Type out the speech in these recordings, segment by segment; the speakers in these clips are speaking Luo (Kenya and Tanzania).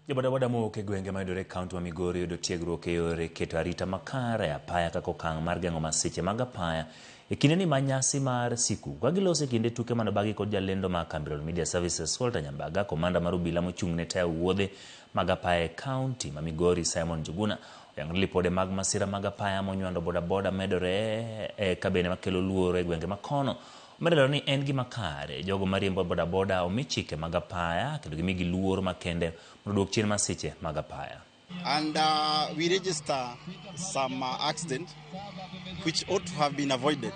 Jobodaboda mowuok e gwenge mayudore e kaunti ma Migori yudo tiegruok e yore keto arita makare e apaya kaka okang' mar geng'o masiche mag apaya e kindeni ma nyasi mar siku ka giloso e kinde tuke manobagi kod jalendo ma kambi Royal Media Services Walter Nyambaga, komanda mar obila mochung' ne tayo wuodhe mag apaya e kaunti ma Migori Simon Njuguna oyango ni lipode mag masira mag apaya monywando bodaboda medore e ka bende makelo luoro e gwenge makono. Omedo lero ni en gima kare jogo mariembo bodaboda omi chike mag apaya kendo gimigi luor makende mondo oduok chien masiche mag apaya. And we register some accident which ought to have been avoided.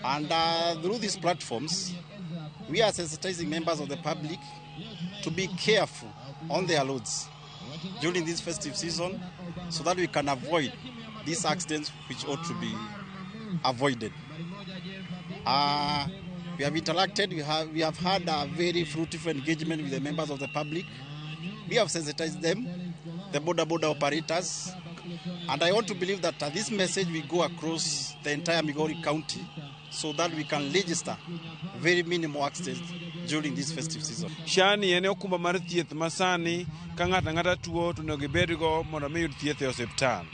And through these platforms, we are sensitizing members of the public to be careful on their roads during this festive season so that we can avoid these accidents which ought to be avoided. We have interacted, we have had a very fruitful engagement with the members of the public. We have sensitized them, the boda boda operators, and I want to believe that this message will go across the entire Migori County so that we can register very minimal accidents during this festive season. SHA ni en okumba mar thieth masani ka ng'ato ang'ata tuo to onego ibedgo mondo mi yud thieth e osiptal.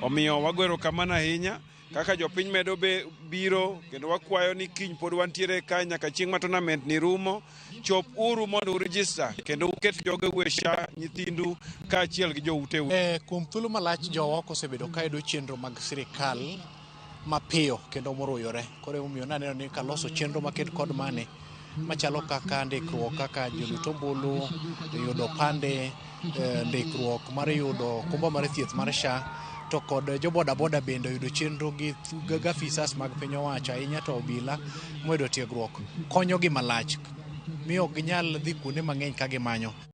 Omiyo wago erokamano ahinya kaka jopiny medo be biro kendo wakwayo ni kiny pod wantiere ka nyaka chieng' ma tournament ni rumo chop uru mondo uregister kendo uket jogeu e SHA nyithindu kaachiel gi jouteu. E, kuom thuolo malach jowa ok osebedo ka yudo chenro mag sirikal mapiyo kendo moruyore. Koro emomiyo naneno ni kaloso chenro maked kod mane machalo kaka ndikruok kaka jolut ombulu, yudo opande, ndikruok mar yudo okumba mar thieth mar SHA to kod jo bodaboda bende oyudo chenro gi afisas mag piny owacho ahinya to obila moyudo tiegruok konyogi malach miyo ok ginyal dhi kuonde mang'eny ka gimanyo.